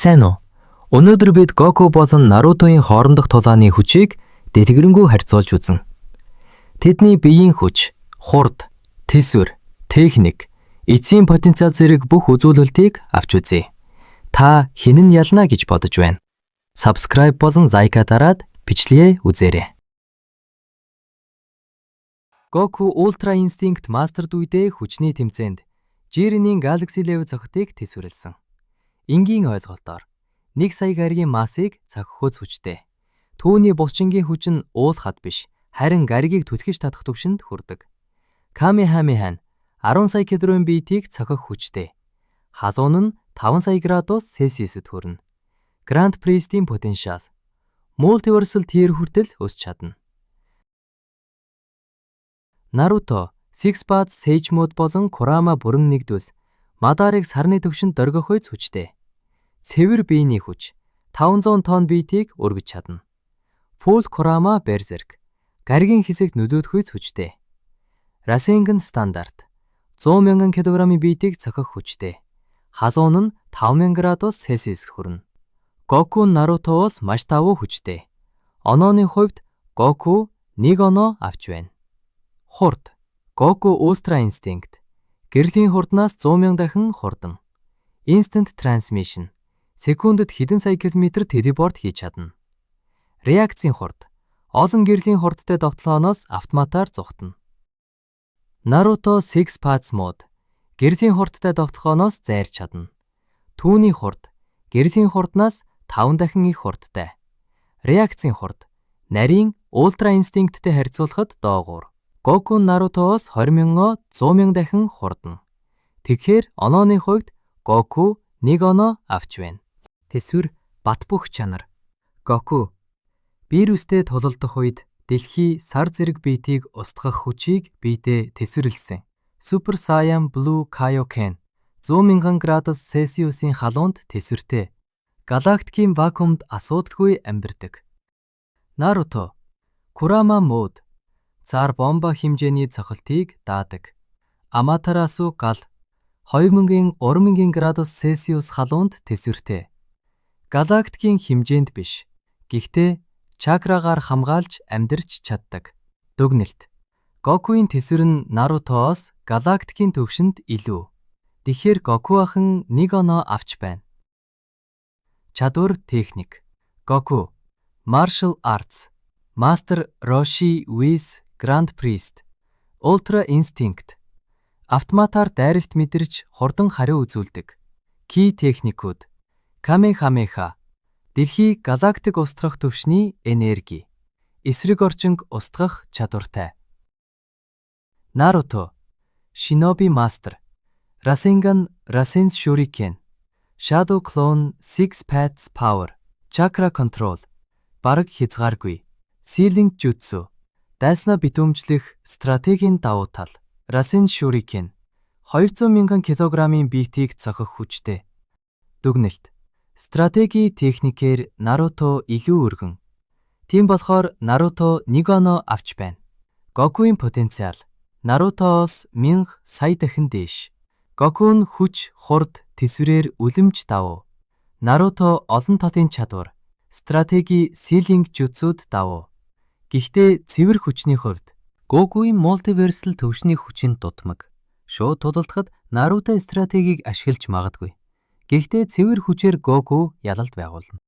Сайн уу? Өнөөдөр бид Гоку болон Нарутогийн хоорондох тулааны хүчийг дэлгэрэнгүй харьцуулж үзнэ. Тэдний биеийн хүч, хурд, тэсвэр, техник, эцсийн потенциал зэрэг бүх үзүүлэлтийг авч үзье. Та хэн нь ялна гэж бодож байна? Subscribe болон like дараад бичлэгээ үзээрэй. Гоку Ultra Instinct Master үедээ хүчний тэмцээнд Jiren-ийн Galaxy Level цохилтыг тэсвэрлэсэн. Энгийн ойлголтоор 1 сая гаригийн массыг цохих хүчтэй. Түүний булчингийн хүч нь уул хад биш, харин гаригийг түлхэж татах түвшинд хүрдэг. Камехамеха нь 10 сая килограмм биетийг цохих хүчтэй. Халуун нь 5 сая градус Цельсиусд хүрнэ. Grand Priest-ийн потенциал. Multiversal tier хүртэл өсч чадна. Наруто Six Paths Sage Mode болон Курама бүрэн нэгдвэл Мадарыг сарны түвшинд дөргих хүчтэй. Цэвэр биений хүч 500 тонн биетийг өргөж чадна. Full Kurama Berserk гаригийн хэсэгт нөлөөлөх хүчтэй. Rasengan стандарт 100 мянган килограммын биетийг цохих хүчтэй. Халуун нь 5000 градус Цельсиус хүрнэ. Гоку Нарутоос маш давуу хүчтэй. Онооны хувьд Гоку нэг оноо авч байна. Хурд. Гоку Ultra Instinct. Гэрлийн хурднаас 100 мянга дахин хурдан. Instant Transmission. Секундэд хэдэн сая километр teleport хийж чадна. Реакцийн хурд. Олон гэрлийн хурдтай довтлооноос автоматар зугтана. Naruto Six Paths Mode. Гэрлийн хурдтай довтлооноос зайрч чадна. Түүний хурд гэрлийн хурднаас 5 дахин их хурдтай. Реакцийн хурд нарийн Ultra Instinct-тэй харьцуулахад доогуур. Гоку Нарутоос 20 мянган 100 мянга дахин хурдан. Тэгэхээр онооны хувьд Гоку нэг оноо авч байна. Тэсвэр, бат бөх чанар. Гоку вирустэй тулалдах үед дэлхий, сар зэрэг биетийг устгах хүчийг биедээ тэсвэрлэсэн. Super Saiyan Blue Kaioken 100 мянган градус Цельсиусын халуунд тэсвэртэй. Галактикийн вакуумд асуудалгүй амьдардаг. Наруто Курама Mode цар бомба хэмжээний цохилтыг даадаг. Аматарасу гал 2000-ын 3000 градус Цельсиус халуунд тэсвэртэй. Галактикийн хэмжээнд биш. Гэхдээ чакрагаар хамгаалж амьдарч чаддаг. Дүгнэлт. Гокуийн тэсвэр нь Нарутоос галактикийн түвшинд илүү. Тэгэхээр Гоку ахын нэг оноо авч байна. Чадвар, техник. Гоку Martial Arts Master Roshi with Grand Priest Ultra Instinct. Автоматар дайралт мэдэрч, хурдан хариу үзүүлдэг. Ки техникүүд. Камехамеха. Дэлхий, галактик устгах түвшний энерги. Эсрэг орчинг устгах чадвартай. Наруто Shinobi Master Rasengan, Rasen Shuriken, Shadow Clone, Six Paths Power, Chakra Control бараг хязгааргүй. Sealing Jutsu дайснаа битүүмжлэх стратегийн давуу тал. Rasen Shuriken 200 мянган килограммын биетийг цохих хүчтэй. Дүгнэлт. Стратеги, техникээр Наруто илүү өргөн. Тийм болохоор Наруто нэг оноо авч байна. Гокуийн потенциал Нарутоос мянга сая дахин дээш. Гоку нь хүч, хурд, тэсвэрээр үлэмж давуу. Наруто олон талын чадвар, стратеги, sealing jutsu-д давуу. Гэхдээ цэвэр хүчний хувьд Гокуийн multiversal төвшний хүчин дутмаг. Шууд тулалдахад Наруто стратегийг ашиглаж магадгүй. Гэхдээ цэвэр хүчээр Гоку ялалт байгуулна.